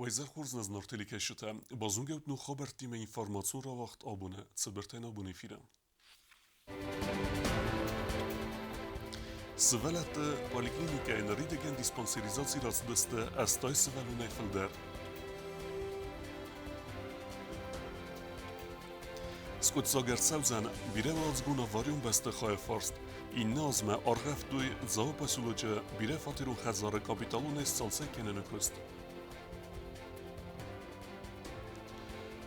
Уӕ хорз нӕ зынаргъ телекӕсджытӕ! Базонгӕут ног хабӕрттимӕ информацион рауагъд абоны цыбыртӕй нӕ абоны эфиры. Сывӕллӕтты поликлиникӕйы ныридӕгӕн диспансеризаци рацыдысты 80 сывӕллонӕй фылдӕр. Скъуыддзаг ӕрцӕудзӕн бирӕуӕладзыгон аварион бӕстыхайы фарст. Иннӕ азмӕ аргъӕвтой Дзауы поселочы бирӕфатерон хӕдзары капиталонӕй сцалцӕг кӕныны куыст.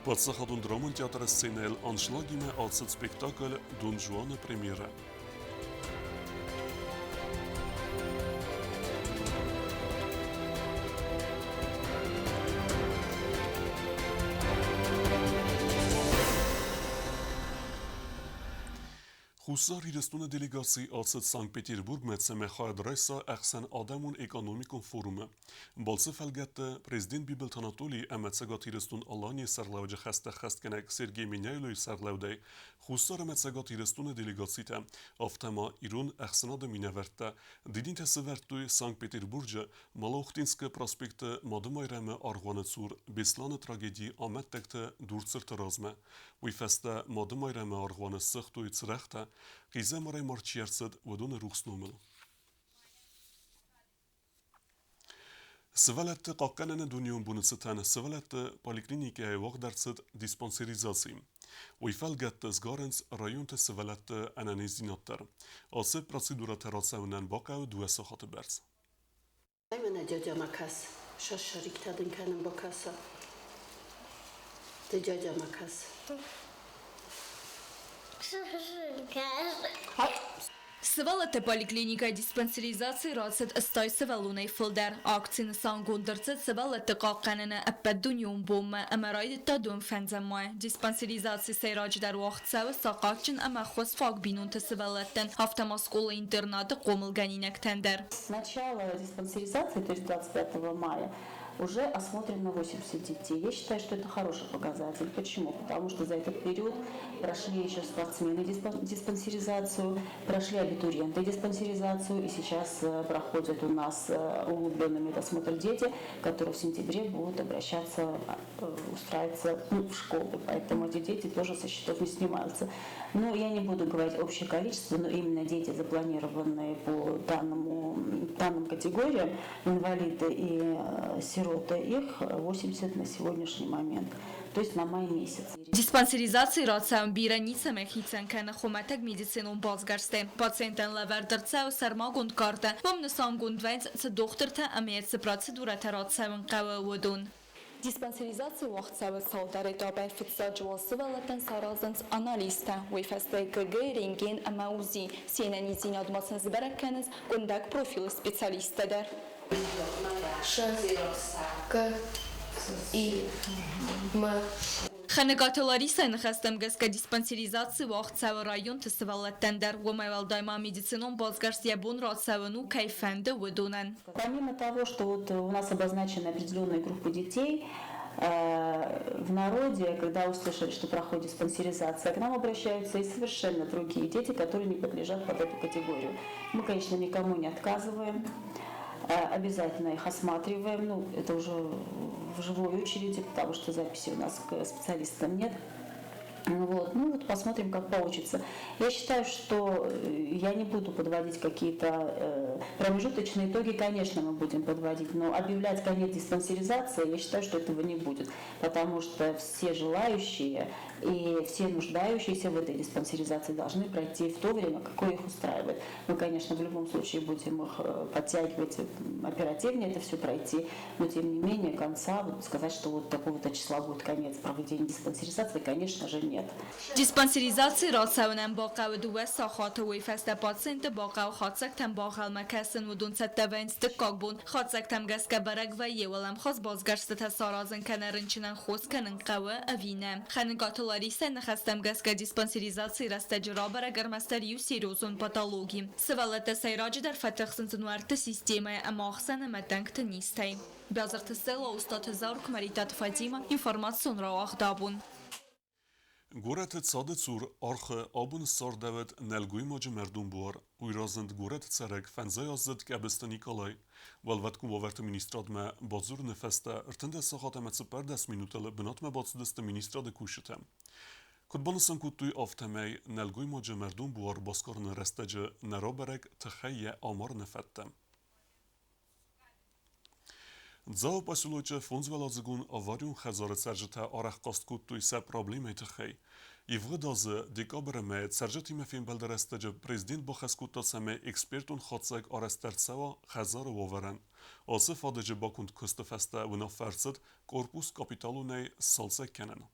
Паддзахадон драмон театры сценӕйыл аншлагимӕ ацыд спектакль «Дон Жуаны» премьерӕ. Хуссар Ирыстоны делегаци ацыд Санкт-Петербургмӕ, цӕмӕй хайад райса ӕхсӕнадӕмон экономикон форумы. Балцы фӕлгӕтты президент Бибылты Анатолий ӕмӕ Цӕгат Ирыстон-Аланийы сӕргълӕууӕджы хӕстӕ ӕххӕстгӕнӕг Сергей Меняйлойы сӕргълӕудӕй Хуссар ӕмӕ Цӕгат Ирыстоны делегацитӕ, афтӕ ма ирон ӕхсӕнады минӕвӕрттӕ дидинтӕ сӕвӕрдтой Санкт-Петербурджы Малоохтинскы проспекты Мадымайрӕмы аргъуаны цур Беслӕны трагедийы амӕттӕгты дурцырты размӕ. Уый фӕстӕ Мадымайрӕмы аргъуаны ссыгътой цырӕгътӕ, хъизӕмарӕй мард чи ӕрцыд, уыдоны рухс номыл. Сывӕллӕтты хъахъхъӕныны дунеон боны цытӕн сывӕллӕтты поликлиникӕйы уагъд ӕрцыд диспансеризаци. Уый фӕлгӕтты сгарынц районты сывӕллӕтты ӕнӕниздзинад дӕр. Ацы процедурӕтӕ рацӕуынӕн бахъӕуы дыууӕ сахаты бӕрц. Мӕнӕ дядямӕ кӕс, сӕссаригтӕ дын кӕнын бакӕса. Ды дядямӕ кӕс. Сывӕллӕтты поликлиникӕйы диспансеризаци рацыд 80 сывӕллонӕй фылдӕр. Акци нысангонд ӕрцыд сывӕллӕтты хъахъхъӕныны ӕппӕтдунеон бонмӕ ӕмӕ райдыдта донфӕндзӕм май. Диспансеризаци сӕйраджыдӕр уагъд цӕуы сахъатджын ӕмӕ ӕххуысхъуаг бинонты сывӕллӕттӕн, афтӕ ма скъола-интернаты хъомылгӕнинӕгтӕн дӕр. С начала диспансеризации, то есть 25 мая, уже осмотрено 80 детей. Я считаю, что это хороший показатель. Почему? Потому что за этот период прошли еще спортсмены диспансеризацию, прошли абитуриенты диспансеризацию, и сейчас проходят у нас углубленный медосмотр дети, которые в сентябре будут обращаться, устраиваться, ну, в школы. Поэтому эти дети тоже со счетов не снимаются. Но я не буду говорить общее количество, но именно дети, запланированные по данным категориям, инвалиды и сироты, их 80 на сегодняшний момент, то есть на май месяц. Диспансеризаци рацӕуын бирӕ ницӕмӕй хицӕн кӕны хуымӕтӕг медицинон басгӕрстӕй. Пациентӕн лӕвӕрд ӕрцӕуы сӕрмагонд картӕ, уым нысангонд вӕййынц, цы дохтыртӕ ӕмӕ цы процедурӕтӕ рацӕуын хъӕуы, уыдон. Диспансеризаци уагъд цӕуы цалдӕр этапӕй. Фыццаджы уал сывӕллӕттӕн саразынц анализтӕ, уый фӕстӕ ЭКГ, рентген ӕмӕ УЗИ. Се нӕниздзинадмӕ сын сбӕрӕг кӕнынц къуындӕг профилы специалисттӕ дӕр. Ш, К, И, М. Хӕныкъаты Ларисӕйы ныхӕстӕм гӕсгӕ диспансеризаци уагъд цӕуы районты сывӕллӕттӕн дӕр. Уымӕй уӕлдай ма медицинон басгӕрст йӕ бон рацӕуын у, кӕй фӕнды, уыдонӕн. Помимо того, что вот у нас обозначены определенные группы детей, в народе, когда услышали, что проходит диспансеризация, к нам обращаются и совершенно другие дети, которые не подлежат под эту категорию. Мы, конечно, никому не отказываем, обязательно их осматриваем, ну, это уже в живой очереди, потому что записи у нас к специалистам нет. Вот. Ну вот посмотрим, как получится. Я считаю, что я не буду подводить какие-то промежуточные итоги, конечно, мы будем подводить, но объявлять конец диспансеризации, я считаю, что этого не будет, потому что все желающие и все нуждающиеся в этой диспансеризации должны пройти в то время, какое их устраивает. Мы, конечно, в любом случае будем их подтягивать оперативнее это все пройти, но тем не менее конца, вот сказать, что вот такого-то числа будет конец проведения диспансеризации, конечно же, нет. Диспансеризаци рацӕуынӕн бахъӕуы дыууӕ сахаты, уый фӕстӕ пациенты бахъӕуы хатдзӕгтӕм банхъӕлмӕ кӕсын, уыдон цӕттӕ вӕййынц дыккаг бон. Хатдзӕгтӕм гӕсгӕ бӕрӕг вӕййы, уӕлӕмхас басгӕрстытӕ саразын кӕнӕ рынчынӕн хос кӕнын хъӕуы ӕви нӕ. Хӕныкъаты Ларисӕйы ныхӕстӕм гӕсгӕ диспансеризацийы рӕстӕджы рабӕрӕг ӕрмӕстдӕр иу серьезон патологи. Сывӕллӕттӕ сӕйраджыдӕр фӕтыхсынц нуӕртты системӕйы ӕмӕ ахсӕн ӕмӕ тӕнгты низтӕй. Бязырты Стелла, Устаты Заур, Кмаритаты Фатимӕ, информацион рауагъд абон. Горӕты цады цур архы абон ссардӕуыд нӕлгоймаджы мӕрдон буар. Уый разынд горӕты цӕрӕг фӕндзайаздзыд Къӕбысты Николай. Уӕлвӕткон уавӕрты министрадмӕ бадзурыны фӕстӕ 13 сахат ӕмӕ 14 минутыл бынатмӕ бацыдысты министрады кусджытӕ. Куыд банысан кодтой, афтӕмӕй нӕлгоймаджы мӕрдон буар басгарыны рӕстӕджы нӕ рабӕрӕг тыххӕй йӕ амарыны фӕдтӕ. Дзауы поселочы фондзуӕладзыгон аварион хӕдзары цӕрджытӕ арӕх хъаст кодтой сӕ проблемӕйы тыххӕй. Ивгъуыд азы декабры мӕйы цӕрджытимӕ фембӕлды рӕстӕджы президент бахӕс кодта, цӕмӕй экспертон хатдзӕг арӕзт ӕрцӕуа хӕдзары уавӕрӕн. Ацы фадыджы баконд куысты фӕстӕ уынаффӕ ӕрцыд корпус капиталонӕй сцалцӕг кӕнын.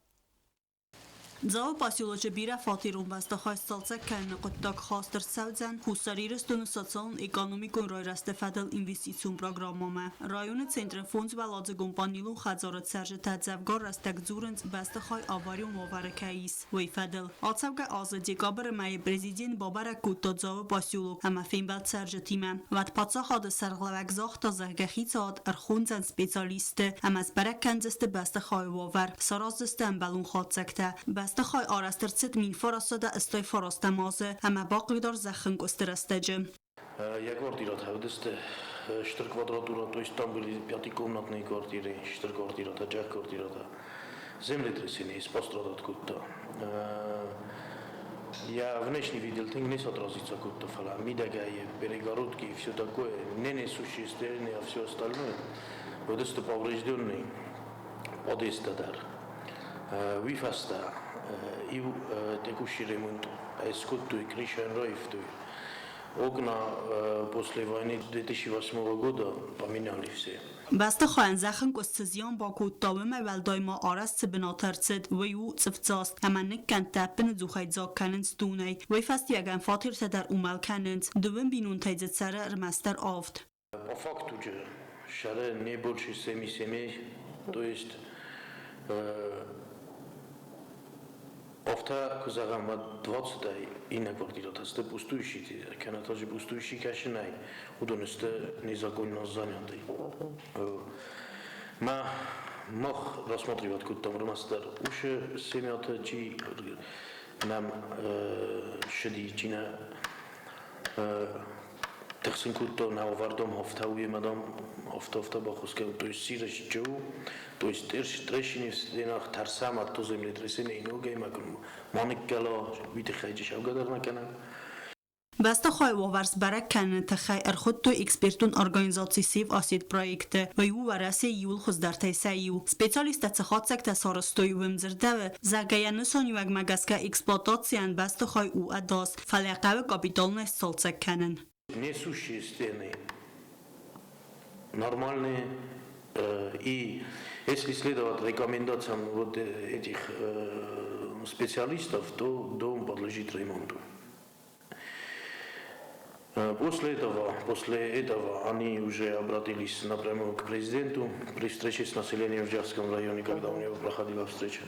Дзауы поселочы бирӕфатерон бӕстыхай сцалцӕг кӕныны хъуыддаг хаст ӕрцӕудзӕн Хуссар Ирыстоны социалон-экономикон райрӕзты фӕдыл инвестицион программӕмӕ. Районы центры фондзуӕладзыгон панелон хӕдзары цӕрджытӕ дзӕвгар рӕстӕг дзурынц, бӕстыхай аварион уавӕры кӕй ис, уый фӕдыл. Ацӕугӕ азы декабры мӕйы президент бабӕрӕг кодта Дзауы поселок ӕмӕ фембӕлд цӕрджытимӕ. Уӕд паддзахады сӕргълӕууӕг загъта, зӕгъгӕ, хицауад ӕрхондзӕн специалистты ӕмӕ сбӕрӕг кӕндзысты бӕстыхайы уавӕр, сараздзысты ӕмбӕлон хатдзӕгтӕ. Бӕстыхай арӕзт ӕрцыд 1989 азы ӕмӕ бахъыгдар зӕххӕнкъуысты рӕстӕджы. Я квартира уыдысты стыр квадратура, то есть там были пятикомнатные квартиры, стыр квартиратӕ, джах квартиратӕ. Землетрясение пострадать кодта. Я внешне видел, тынг не отразится кодта, фӕлӕ мидӕгӕй перегородки и все такое, не несущественные, а все остальное уыдысты поврежденные подъездтӕ дӕр. Уый фӕстӕ иу текущий ремонт скодтой, крышӕн раивтой. Окна после войны 2008 года поменяли все. Бӕстыхайӕн зӕххӕнкъуыст цы зиан бакодта, уымӕй уӕлдай ма арӕзт цы бынат ӕрцыд, уый у цъыфдзаст ӕмӕ ныккӕндтӕ ӕппыныдзухӕй дзаг кӕнынц донӕй. Уый фӕстиуӕгӕн фатертӕ дӕр уымӕл кӕнынц. Дыууын бинонтӕй дзы цӕры ӕрмӕстдӕр авд. По факту же шары не больше семи семей, то есть афтӕ куы зӕгъӕм, уӕд 20-ӕй иннӕ квартиратӕ сты пустующие, кӕнӕ та же пустующие кӕсынӕй, уыдон сты незаконно занятый. Мӕ мах рассматривать кодтам ӕрмӕстдӕр уыцы семьяты, чи нӕм ссыди, чи нӕ тыхсын кодтон, ӕвӕрдом афтӕ уемӕ, дам, афтӕ-афтӕ баххуыс кӕн, то есть сирӕзт у, то есть трещины в стенах, тӕрсӕм, а землетрясение ногӕй ма ныккӕла, уый тыххӕй сӕвгӕ дӕр нӕ кӕнӕм. Бӕстыхайы уавӕр сбӕрӕг кӕныны тыххӕй ӕрхуыдтой экспертон организаци Save Asset проекты. Уый у Уӕрӕсейы иууыл хуыздӕртӕй сӕ иу. Специалисттӕ цы хатдзӕгтӕ сарӕзтой, уым дзырдӕуы, зӕгъгӕ, йӕ нысаниуӕгмӕ гӕсгӕ эксплуатацийӕн бӕстыхай у ӕдас, фӕлӕ хъӕуы капиталонӕй сцалцӕг кӕнын. Несущие стены нормальные. И если следовать рекомендациям вот этих специалистов, то дом подлежит ремонту. После этого они уже обратились напрямую к президенту при встрече с населением в Джахском районе, когда у него проходила встреча.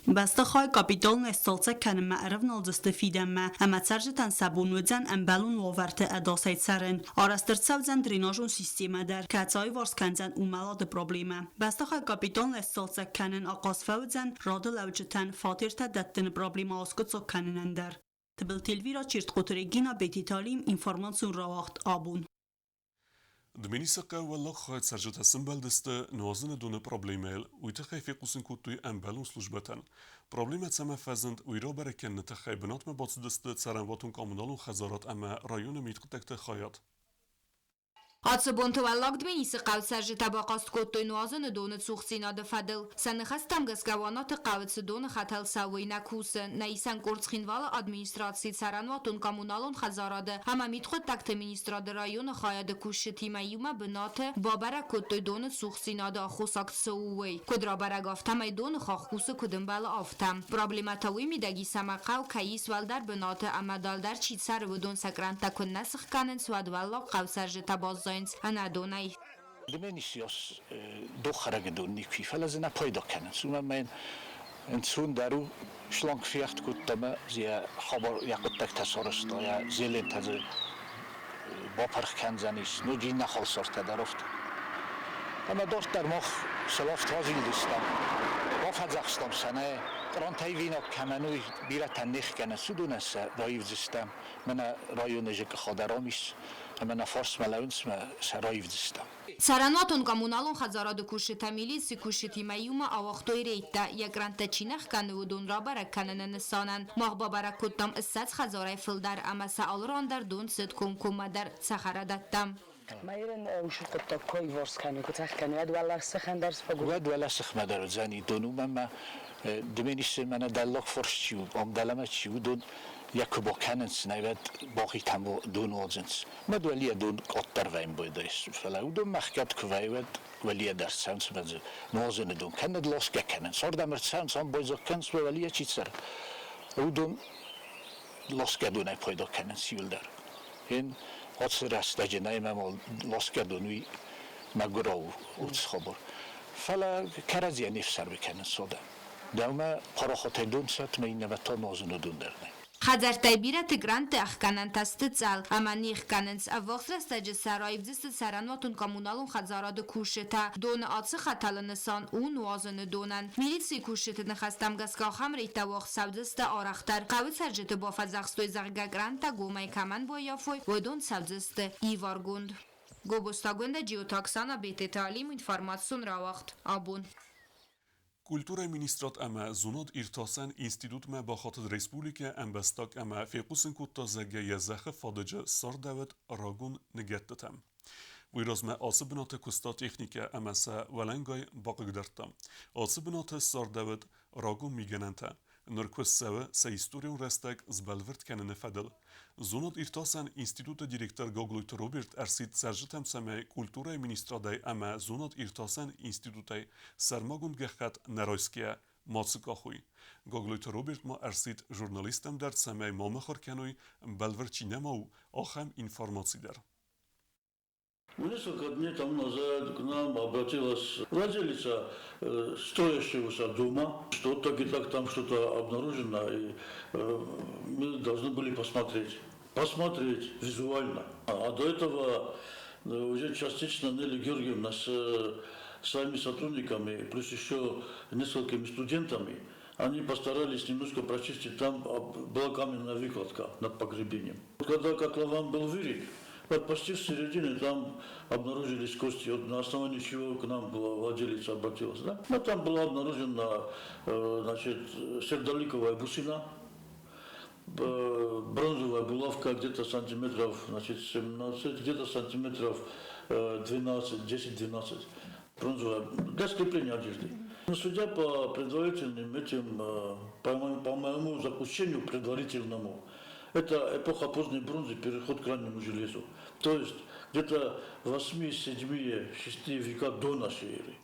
Бӕстыхай капиталонӕй сцалцӕг кӕнынмӕ ӕрӕвналдзысты фидӕнмӕ ӕмӕ цӕрджытӕн сӕ бон уыдзӕн ӕмбӕлон уавӕрты ӕдасӕй цӕрын. Арӕзт ӕрцӕудзӕн дренажон системӕ дӕр, кӕцы аиуварс кӕндзӕн уымӕлады проблемӕ. Бӕстыхай капиталонӕй сцалцӕг кӕнын ахъаз фӕуыдзӕн рады лӕуджытӕн фатертӕ дӕттыны проблемӕ аскъуыддзаг кӕнынӕн дӕр. Тыбылты Эльвира, Чертхъоты Регина, Бететы Алим, информацион рауагъд «Абон». Дменисы хъӕуы уӕллаг хайы цӕрджытӕ сӕмбӕлдысты нуазыны доны проблемӕйыл, уый тыххӕй фехъусын кодтой ӕмбӕлон службӕтӕн. Проблемӕ цӕмӕ фӕзынд, уый рабӕрӕг кӕныны тыххӕй бынатмӕ бацыдысты цӕрӕнуатон-коммуналон хӕдзарад ӕмӕ районы мидхъуыддӕгты хайад. Ацы бонты Уӕллаг Дменисы хъӕуы цӕрджытӕ бахъаст кодтой нуазыны доны цухдзинады фӕдыл. Сӕ ныхӕстӕм гӕсгӕ Уанаты хъӕуы цы доны хӕтӕл цӕуы, уый нӕ кусы. Нӕ исӕн къорд Цхинвалы администрацийы цӕрӕнуатон-коммуналон хӕдзарады ӕмӕ мидхъуыддӕгты министрады районы хайады кусджытимӕ иумӕ бынаты бабӕрӕг кодтой доны цухдзинады аххосаг цы у, уый. Куыд рабӕрӕг, афтӕмӕй доны хахх кусы куыд ӕмбӕлы, афтӕ. Проблемӕтӕ уый мидӕг ис, ӕмӕ хъӕу кӕй ис уӕлдӕр бынаты ӕмӕ дӕлдӕр чи цӕры, уыдон сӕ кърӕнттӕ куыннӕ сых кӕнынц, уӕд уӕллаг хъӕу цӕрджытӕ баззайынц ӕнӕдонӕй. Дменисиос доххӕрӕги дон никуи, фӕлӕ дзы нӕ пайда кӕнынц. Уымӕн ӕмӕ йын ӕнцондӕр у шланг фехт кодта ӕмӕ дзы йӕ хабар, йӕ хъуыддӕгтӕ сарӕзта, йӕ зелентӕ дзы бапырх кӕндзӕнис, ноджы иннӕ халсартӕ дӕр афтӕ. Ӕмӕ дарддӕр мах сӕлӕфт разилдыстӕм. Бафӕдзӕхстам сӕ, нӕ кърантӕй винаг кӕмӕн уый бирӕтӕ не хгӕнынц, уыдонӕн сӕ раивдзыстӕм. Мӕнӕ районы зыкъыхъӕдӕрам ис ӕмӕ нӕ фарсмӕ лӕууынц мӕ сӕ раивдзыстӕм. Цӕрӕнуатон-коммуналон хӕдзарады кусджытӕ милицийы кусджытимӕ иумӕ ауагътой рейдтӕ, йӕ гранттӕ чи нӕ хгӕны, уыдон рабӕрӕг кӕныны нысанӕн. Мах бабӕрӕг кодтам 20 хӕдзарӕй фылдӕр ӕмӕ сӕ алы ран дӕр дон цыд комкоммӕдӕр цӕхӕрадӕттӕм. Майрӕн уыцы хъуыддаг куы аиуварс кӕны, куы цӕх кӕны, уӕд уӕлӕсыхӕн дӕр сфӕгуыр. Уӕд уӕлӕсыхмӕ дӕр уыдзӕни дон, уымӕн ӕмӕ Дменисы мӕнӕ дӕллаг фарс чи у, ам дӕлӕмӕ чи у, уыдон йӕ куы бакӕнынц, нӕ бахитӕм дон уадзынц. Мӕ уӕлийӕ дон къаддӕр вӕййы байдайы, фӕлӕ уыдон мӕхгӕд куы вӕййы, уӕд уӕлийӕ дӕр цӕуынц ӕмӕ дзы нуазыны дон кӕнӕд ласгӕ кӕнынц. Ардӕм ӕрцӕуынц, ам байдзаг кӕнынц, уӕлийӕ чи цӕры, уыдон ласгӕ донӕй пайда кӕнынц иуылдӕр. Ин ацы рӕстӕджы нӕй мӕм ласгӕ дон уый мӕгуырау у хабар. Фӕлӕ кӕрӕдзийӕ не фсӕрмы кӕнынц адӕм. Дӕумӕ парахатӕй дон цӕт, мӕ иннӕмӕ та нуазыны дон дӕр нӕй. Хӕдзӕрттӕй бирӕты грантты ӕхгӕнӕнтӕ сты цъӕл ӕмӕ не хгӕнынц. Ӕввахс рӕстӕджы сӕ раивдзысты цӕрӕнуатон-коммуналон хӕдзарады кусджытӕ. Доны ацы хӕтӕлы нысан у нуазыны донӕн. Милицийы кусджыты ныхӕстӕм гӕсгӕ ахӕм рейдтӕ уагъд цӕудзысты арӕхдӕр. Хъӕуы цӕрджыты бафӕдзӕхстой, зӕгъгӕ, гранттӕ гомӕй кӕмӕн баййафой, уыдон цӕудзысты иваргонд. Гобозтагондӕ Джиоты Оксана, Бететы Алим, информацион рауагъд «Абон». Культурӕйы министрад ӕмӕ зонад-иртасӕн институтмӕ бахатыд республикӕ ӕмбӕстаг ӕмӕ фехъусын кодта, зӕгъгӕ, йӕ зӕххы фадыджы ссардӕуыд рагон ныгӕдтытӕ. Уый размӕ ацы бынаты куыста техникӕ ӕмӕ сӕ уӕлӕнгай бахъыгдардта. Ацы бынаты ссардӕуыд рагон мигӕнӕнтӕ. Ныр куыст цӕуы сӕ историон рӕстӕг сбӕлвырд кӕныны фӕдыл. Зонад-иртасӕн институты директор Гаглойты Роберт ӕрсидт цӕрджытӕм, цӕмӕй культурӕйы министрадӕй ӕмӕ зонад-иртасӕн институтӕй сӕрмагонд гӕххӕтт нӕ райсгӕйӕ мацы къахой. Гаглойты Роберт ма ӕрсидт журналисттӕм дӕр, цӕмӕй ма мыхуыр кӕной, бӕлвырд чи нӕма у, ахӕм информаци дӕр. Несколько дней тому назад к нам обратилась владелица строящегося дома, что так и так там что-то обнаружено, и мы должны были посмотреть. Посмотреть визуально. А до этого уже частично Нелли Георгиевна с своими сотрудниками, плюс еще несколькими студентами, они постарались немножко прочистить, там была каменная выкладка над погребением. Когда котлован был вырыт, вот почти в середине там обнаружились кости, вот на основании чего к нам была владелица обратилась. Да? Но там была обнаружена значит, сердоликовая бусина, бронзовая булавка где-то сантиметров, значит, 17, где-то сантиметров 12, 10-12. Бронзовая, для скрепления одежды. Но судя по предварительным этим, по моему заключению предварительному, это эпоха поздней бронзы, переход к раннему железу. То есть где-то 8, 7, 6 века до нашей эры.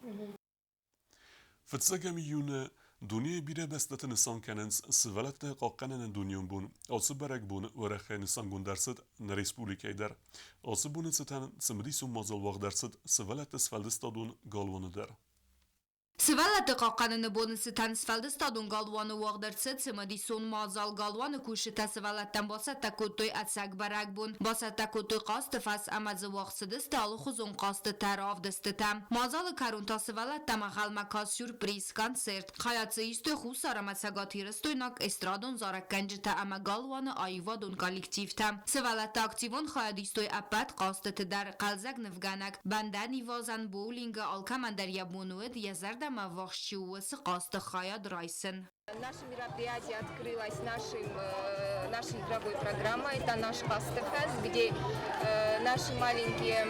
Фыццӕгӕм июны дунейы бирӕ бӕстӕты нысан кӕнынц Сывӕллӕтты хъахъхъӕныны дунеон бон. Ацы бӕрӕгбон уӕрӕхӕй нысангонд ӕрцыд нӕ республикӕйы дӕр. Ацы боны цытӕн цымыдисон мадзал уагъд ӕрцыд Сывӕллӕтты сфӕлдыстадон галуаны дӕр. Сывӕллӕтты хъахъхъӕныны боны цытӕн сфӕлдыстадон галуаны уагъд ӕрцыд цымыдисон мадзал. Галуаны кусджытӕ сывӕллӕттӕн бацӕттӕ кодтой ӕцӕг бӕрӕгбон. Бацӕттӕ кодтой хъазты фӕз ӕмӕ дзы уагъд цыдысты алыхуызон хъазтытӕ, равдыстытӕ. Мадзалы кӕрон та сывӕллӕттӕм ӕнхъӕлмӕ каст сюрприз, концерт. Хайад дзы истой Хуссар ӕмӕ цӕгатирыстойнаг эстрадон зарӕггӕнджытӕ ӕмӕ галуаны аивадон коллективтӕ. Сывӕллӕттӕ активон хайад истой ӕппӕт хъазтыты дӕр. Хъӕлдзӕг нывгӕнӕг, бӕндӕнивазӕн, боулингы алкӕмӕн дӕр йӕ бон уыд, йӕ зӕрдӕмӕ ӕввахс чи у, уыцы хъазты хайад райсын. Наше мероприятие открылось нашей игровой программой. Это наш Хъазты фӕз, где наши маленькие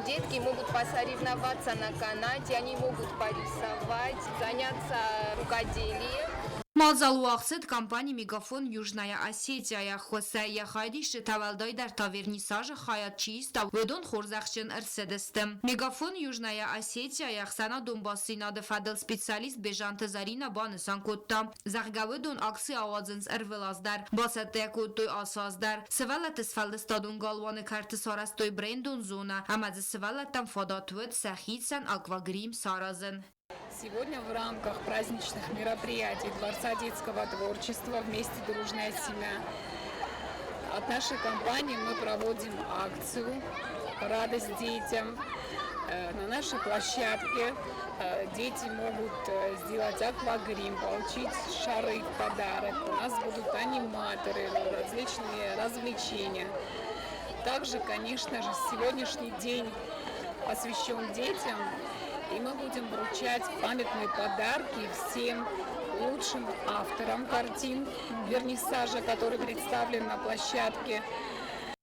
детки могут посоревноваться на канате, они могут порисовать, заняться рукоделием. Мадзал уагъд цыд компани «Мегафон Южная Осетия-йы ӕххуысӕй. Йӕ хайадисджытӕ уӕлдайдӕр та вернисажы хайад чи иста, уыдон хорзӕхджын ӕрцыдысты. «Мегафон Южная Осетия-йы ӕхсӕнадон бастдзинады фӕдыл специалист Бежанты Заринӕ банысан кодта, зӕгъгӕ, уыдон акци ауадзынц ӕрвылаз дӕр. Бацӕттӕ кодтой ацы аз дӕр. Сывӕллӕтты сфӕлдыстадон галуаны кӕрты сарӕзтой брендон зонӕ ӕмӕ дзы сывӕллӕттӕн фадат уыд сӕхицӕн аквагрим саразын. Сегодня в рамках праздничных мероприятий Дворца детского творчества «Вместе дружная семья» от нашей компании мы проводим акцию «Радость детям». На нашей площадке дети могут сделать аквагрим, получить шары в подарок. У нас будут аниматоры, различные развлечения. Также, конечно же, сегодняшний день посвящен детям, и мы будем вручать памятные подарки всем лучшим авторам картин вернисажа, который представлен на площадке.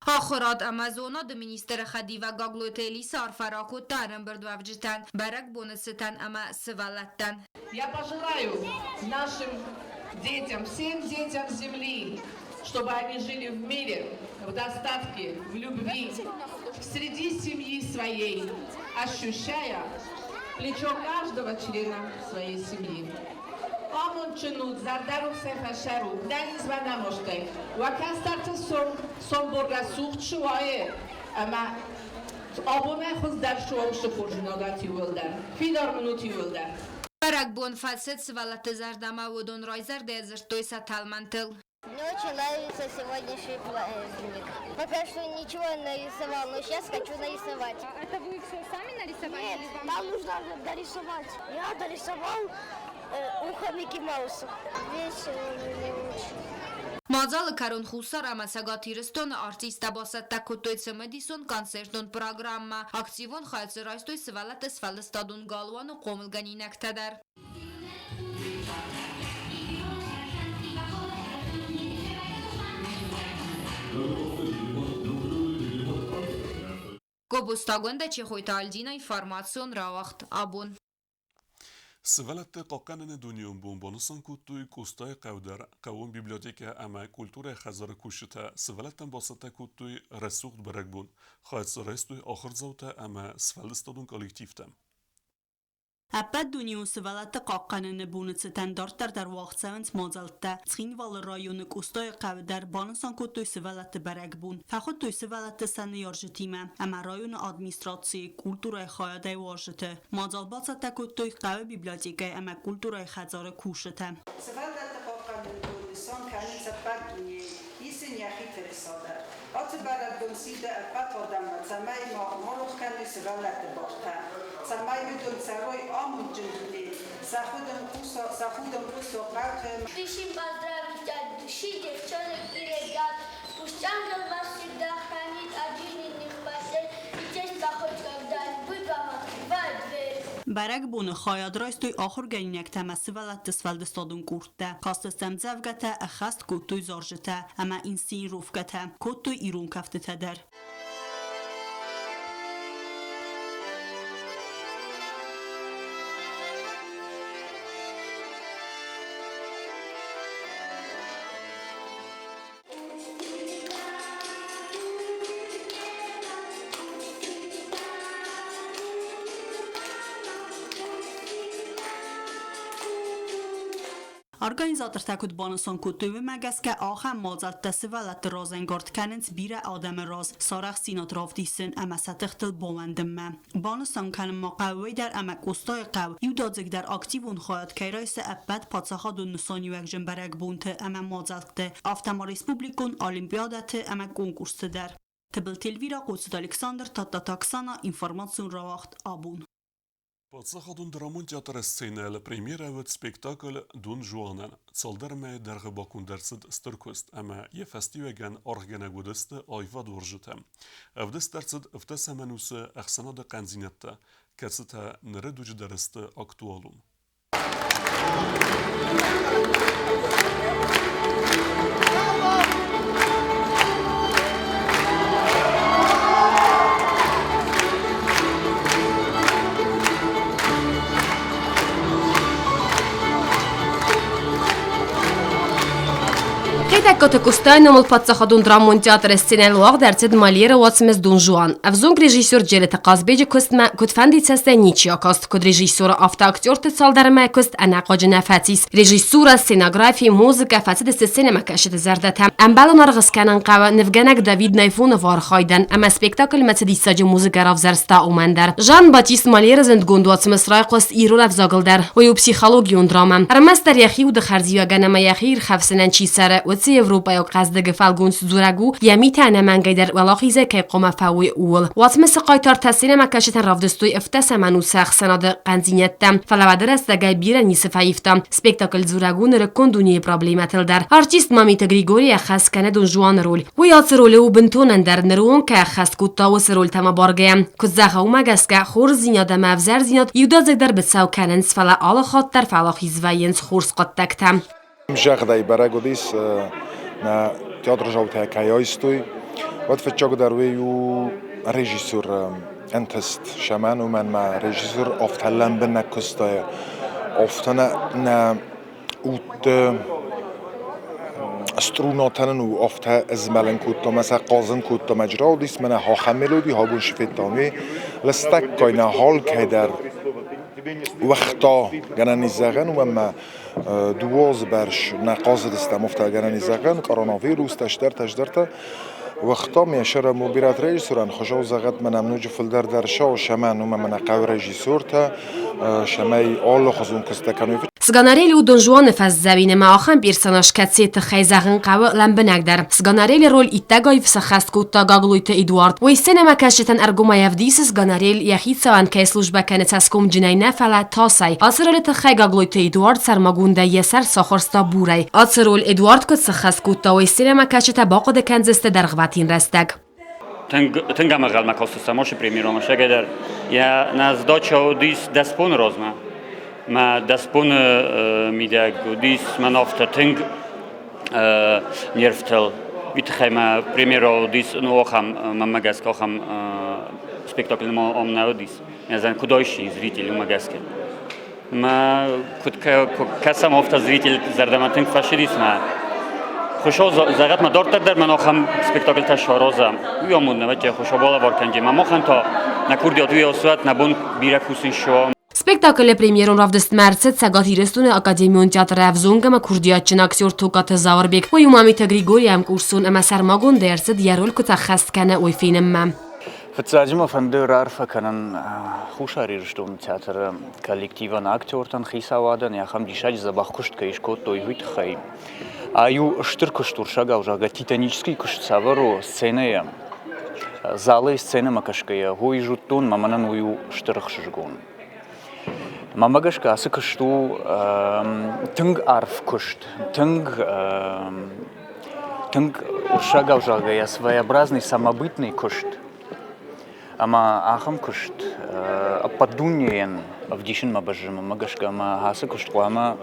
Ахуырад ӕмӕ зонады министры хӕдивӕг Гаглойты Элиса арфӕ ракодта ӕрӕмбырдуӕвджытӕн бӕрӕгбоны цытӕн ӕмӕ сывӕллӕттӕн. Я пожелаю нашим детям, всем детям Земли, чтобы они жили в мире, в достатке, в любви, среди семьи своей, ощущая плечо каждого члена своей семьи. Амондджын ут, зӕрдӕрухсӕй фӕсӕрут, нӕниз уӕ нӕмостӕй. Уӕ кӕстӕрты сомбон рӕсугъд цы уайы, ӕмӕ абонӕй хуыздӕр цы уа, уыцы хорздзинадӕт иууылдӕр. Фидар мын ут иууылдӕр. Бӕрӕгбон фӕцыд сывӕллӕтты зӕрдӕмӕ, уыдон райзӕрдӕйӕ дзырдтой сӕ тӕлмӕнтыл. Мне очень нравится сегодняшний праздник. Пока что ничего не нарисовал, но сейчас хочу нарисовать. А это вы все сами нарисовали? Нет, или вам... там нужно дорисовать. Я дорисовал ухо Микки Мауса. Весело мне очень. Мадзалы кӕрон Хуссар ӕмӕ Цӕгат Ирыстоны артисттӕ бацӕттӕ кодтой цымыдисон концертон программӕ. Активон хайад дзы райстой сывӕллӕтты сфӕлдыстадон галуаны хъомылгӕнинӕгтӕ дӕр. Гобозтагондӕ Чехойты Альдина информацион рауагъд абон. Сывӕллӕтты хъахъхъӕныны дунеон бон банысан кодтой Къостайы хъӕу дӕр. Хъӕууон библиотекӕ ӕмӕ культурӕйы хӕдзары кусджытӕ сывӕллӕттӕн бацӕттӕ кодтой рӕсугъд бӕрӕгбон. Хайад дзы райстой ахуырдзаутӕ ӕмӕ сфӕлдыстадон коллективтӕ. Ӕппӕтдунеон сывӕллӕтты хъахъхъӕныны боны цытӕн дарддӕр дӕр уагъд цӕуынц мадзӕлттӕ. Цхинвалы районы Къостайы хъӕуы дӕр банысан кодтой сывӕллӕтты бӕрӕгбон. Фӕхуыдтой сывӕллӕтты сӕ ныййарджытимӕ ӕмӕ районы администрацийы культурӕйы хайадӕй уазджыты. Мадзал бацӕттӕ кодтой хъӕуы библиотекӕйы ӕмӕ культурӕйы хӕдзары кусджытӕ. Сывӕллӕтты хъахъхъӕныны бон нысан кӕнынц ӕппӕт дунейы, ис ын йӕхи тырыса дӕр. Ацы бӕрӕгбон сиды ӕппӕт адӕммӕ, цӕмӕй ма рох кӕной сывӕллӕтты бартӕ, цӕмӕй уыдон цӕрой амондджын дунейы, сӕ худын хъуса, сӕ худын хъуса хъӕуты. Спешим поздравить от души девчонок и ребят. Пусть ангел вас всегда хранит от жизненных потерь, и честь хоть когда-нибудь вам открывает дверь. Бӕрӕгбоны хайад райстой ахуыргӕнинӕгтӕ ӕмӕ сывӕллӕтты сфӕлдыстадон къордтӕ, кастысты ӕмдзӕвгӕтӕ, ӕххӕст кодтой зарджытӕ ӕмӕ инсценировкӕтӕ, кодтой ирон кӕфтытӕ дӕр. Организатортӕ куыд банысан кодтой, уымӕ гӕсгӕ ахӕм мадзӕлттӕ сывӕллӕтты разӕнгард кӕнынц бирӕ адӕмы раз сарӕхстдзинад равдисын ӕмӕ сӕ тыхтыл баууӕндынмӕ. Банысан кӕнын ма хъӕуы уый дӕр, ӕмӕ Къостайы хъӕу иудадзыгдӕр активон хайад кӕй райсы ӕппӕт паддзахадон нысаниуӕгджын бӕрӕгбонты ӕмӕ мадзӕлтты, афтӕ ма республикон олимпиадӕты ӕмӕ конкурсты дӕр. Тыбылты Эльвира, Хъоцыты Александр, Тадтаты Оксана, информацион рауагъд «Абон». Паддзахадон драмон театры сценӕйыл премьерӕ уыд спектакль «Дон Жуанӕн». Цалдӕр мӕйы дӕргъы баконд ӕрцыд стыр куыст ӕмӕ йӕ фӕстиуӕгӕн аргъгӕнӕг уыдысты аивадуарзджытӕ. Ӕвдыст ӕрцыд ӕвдӕсӕм ӕнусы ӕхсӕнады хъӕндзинӕдтӕ, кӕцытӕ ныры дуджы дӕр сты актуалон. Хетӕгкаты Къостайы номыл паддзахадон драмон театры сценӕйыл уагъд ӕрцыд Мольеры уацмыс Дон Жуан. Ӕвзонг режиссер Джелеты Хъазбеджы куыстмӕ куыдфӕнды цӕстӕй ничи акаст, куыд режиссеры, афтӕ актерты цалдӕрмӕ куыст ӕнӕхъуаджы нӕ фӕцис. Режиссура, сценографи, музыкӕ фӕцыдысты сценӕмӕкӕсджыты зӕрдӕтӕм. Ӕмбӕлон аргъ скӕнын хъӕуы нывгӕнӕг Давид Найфоновы архайдӕн ӕмӕ спектакльмӕ цы диссаджы музыкӕ равзӕрста, уымӕн дӕр. Жан-Батист Мольеры зындгонд уацмыс райхъуыст ирон ӕвзагыл дӕр. Уый у психологион драмӕ. Ӕрмӕстдӕр йӕхи уды хӕрзиуӕгӕн ӕмӕ йӕхи ирхӕфсынӕн чи цӕры, уыцы европӕйаг хъӕздыгы фӕлгонц дзурӕг у, йӕ митӕ ӕнӕмӕнгӕй дӕр уӕлахизӕй кӕй хъуамӕ фӕуой, ууыл. Уацмысы хъайтартӕ сценӕмӕкӕсджытӕн равдыстой ӕвддӕсӕм ӕнусы ӕхсӕнады хъӕндзинӕдтӕ, фӕлӕ уӕды рӕстӕгӕй бирӕ ницы фӕивта. Спектакль дзурӕг у нырыккон дунейы проблемӕтыл дӕр. Артист Мамиты Григорий ӕххӕст кӕны Дон Жуаны роль. Уый ацы ролы у бынтон ӕндӕр, ныры онг кӕй ӕххӕст кодта, уыцы рольтӕм абаргӕйӕ. Куыд зӕгъы, уымӕ гӕсгӕ хорздзинад ӕмӕ ӕвзӕрдзинад иудадзыгдӕр быцӕу кӕнынц, фӕлӕ алы хатт дӕр фӕуӕлахиз вӕййынц хорз хъуыддӕгтӕ. Зӕгъдӕй бӕрӕг уыдис, нӕ театрзаутӕ кӕй айстой, уӕд фыццагдӕр уый у режиссер ӕнтыст Шаман, уымӕн ма режиссер афтӕ лӕмбынӕг куыста, афтӕ нӕ удты струнатӕ нын у афтӕ змӕлын кодта мӕ сӕ хъазын кодта мӕ джраудис мӕнӕ хахӕм мелоди хабон шифеттам уый лыстӕггай нӕ халкӕй дӕр уагъта гӕнӕн ис зӕгъӕн уымӕн ма дыууӕ азы бӕрц нӕ хъазыдыстӕм афтӕ гӕнӕн ис зӕгъӕн коронавирус тӕсдӕртӕ ӕсдӕртӕ уагъта ме сӕрӕм у бирӕ режиссерӕн хуызау зӕгъӕд мӕнӕм ноджы фылдӕр дӕр сау сӕмӕн уымӕн мӕнӕ хъӕуы режиссертӕ сӕмӕй алыхуызон куысттӕ кӕной. Сганарели у Дон Жуаны фӕсдзӕуин ӕмӕ ахӕм персонаж, кӕцыйы тыххӕй зӕгъын хъӕуы лӕмбынӕгдӕр. Сганарели роль иттӕг аив сӕххӕст кодта Гаглойты Эдуард. Уый сценӕмӕкӕсджытӕн ӕргомӕй ӕвдисы, Сганарель йӕ хицауӕн кӕй службӕ кӕны цӕсгомджынӕй нӕ, фӕлӕ тасӕй. Ацы ролы тыххӕй Гаглойты Эдуард сӕрмагондӕй йӕ сӕр сахуырста бурӕй. Ацы роль Эдуард куыд сӕххӕст кодта, уый сценӕмӕкӕсджытӕ бахъуыды кӕндзысты дӕргъвӕтин рӕстӕг. Тынг ӕмӕгъӕлмӕ кастыстӕм ацы премьерӕмӕ сӕгӕдӕр. Йӕ нӕ сдача уыдис дӕс боны размӕ. Мӕ дӕс боны мидӕг уыдис мӕн афтӕ тынг нервтыл. Уый тыххӕй мӕ премьерӕ уыдис, ну, ахӕм, мӕнмӕ гӕсгӕ, ахӕм спектакль ам нӕ уыдис. Не знаю, куыд айсти зритель, уымӕ гӕсгӕ. Мӕ куыд кӕсӕм, афтӕ зритель зӕрдӕмӕ тынг фӕцыдис мӕ. Хуыцау зӕгъӕд мӕ дарддӕр дӕр мӕн ахӕм спектакльтӕ сараза. Уый амонд нӕ вӕййы, Хуыцау балӕвар кӕнджи. Мӕ махӕн та нӕ курдиат уый асуӕд, нӕ бон бирӕ кусын суа. Спектаклы премьерон равдыстмӕ ӕрцыд Цӕгат Ирыстоны академион театры ӕвзонг ӕмӕ курдиатджын актер Токаты Зауырбег. Уый у Мамиты Григорийы ӕмкурсон ӕмӕ сӕрмагондӕй ӕрцыд йӕ роль куыд ӕххӕст кӕны, уый фенынмӕ. Фыццаджы мӕ фӕнды раарфӕ кӕнын Хуссар Ирыстоны театры коллективӕн, актертӕн, хицауадӕн, ахӕм диссаджы дзӕбӕх куыст кӕй скодтой, уый тыххӕй. Ай у стыр куыст, урсагау зӕгъгӕ, титанический куыст цавӕр у сценӕйӕ, залӕй сценӕмӕ кӕсгӕйӕ, уый зыдтон, мӕ мӕнӕн уый у стыр ӕхсызгон. Мӕнмӕ гӕсгӕ ацы куыст у тынг арф куыст, тынг тынг уырыссагау зӕгъгӕйӕ, своеобразный самобытный куыст. Ӕмӕ ахӕм куыст ӕппӕт дунейӕн ӕвдисынмӕ бӕззы, мӕнмӕ гӕсгӕ, ӕмӕ ацы куыст хъуамӕ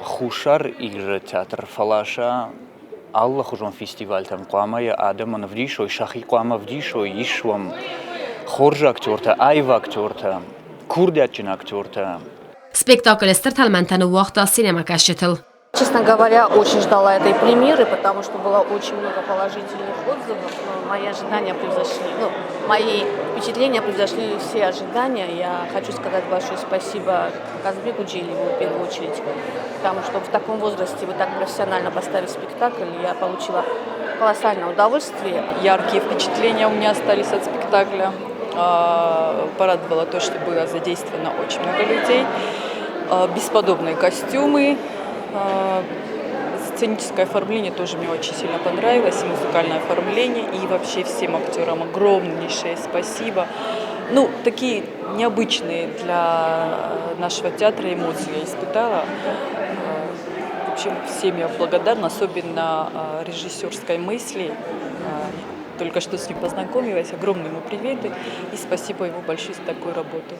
Хуссар Иры театр фӕласа алыхуызон фестивальтӕм, хъуамӕ йӕ адӕмӕн ӕвдисой, сӕхи хъуамӕ ӕвдисой, ис уӕм хорз актертӕ, аив актертӕ, курдиатджын актертӕ. Спектаклы стыр тӕлмӕнтӕ ныууагъта сценӕмӕкӕсджытыл. Честно говоря, очень ждала этой премьеры, потому что было очень много положительных отзывов. Но мои ожидания превзошли, ну, мои впечатления превзошли все ожидания. Я хочу сказать большое спасибо Казбеку Джелиеву в первую очередь, потому что в таком возрасте вот так профессионально поставить спектакль, я получила колоссальное удовольствие. Яркие впечатления у меня остались от спектакля. Порадовало то, что было задействовано очень много людей. Бесподобные костюмы, сценическое оформление тоже мне очень сильно понравилось, и музыкальное оформление, и вообще всем актерам огромнейшее спасибо. Ну, такие необычные для нашего театра эмоции я испытала. В общем, всем я благодарна, особенно режиссерской мысли. Только что с ним познакомилась. Огромный ему приветы и спасибо ему большое за такую работу.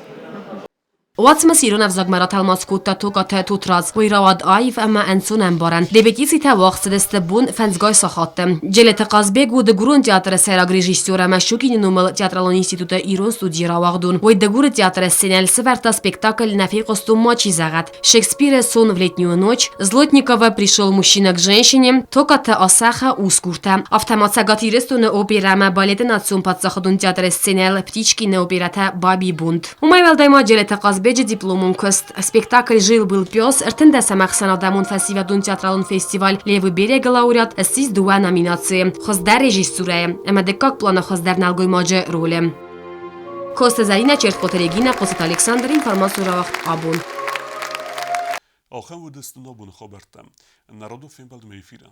Уацмыс ирон ӕвзагмӕ ратӕлмац кодта Токаты Тотрадз. Уый рауад аив ӕмӕ ӕнцонӕмбарӕн. Репетицитӕ уагъд цыдысты бон фӕндзгай сахатты. Джелеты Хъазбег у Дыгурон театры сӕйраг режиссер ӕмӕ Щукины номыл театралон институты ирон студийы рауагъдон. Уый Дыгуры театры сценӕйыл сӕвӕрдта спектакль «Нӕ фехъуыстон мачи зӕгъӕд». Шекспиры «Сон в летнюю ночь», Злотникова «Пришел мужчина к женщине», Токаты Асӕхы «Усгуртӕ». Афтӕ ма Цӕгат Ирыстоны оперӕ ӕмӕ балеты национ паддзахадон театры сценӕйыл Птичкины оперӕтӕ «Бабий бунт». Уымӕй уӕлдай ма Джелеты Хъазбеджы дипломон куыст, спектакль «Жил-был пес» ӕртындӕсӕм ӕхсӕнадӕмон фӕсивӕдон театралон фестиваль «Левый берег»-ы лауреат ссис дыууӕ номинацийы хуыздӕр режиссурӕйы ӕмӕ дыккаг планы хуыздӕр нӕлгоймаджы ролы. Коста Зарина, Чертхъоты Регина, Хъоцыты Александр, информацион рауагъд абон. Ахӕм уыдысты нӕ абоны хабӕрттӕ. Народон фембӕлдмӕ эфиры.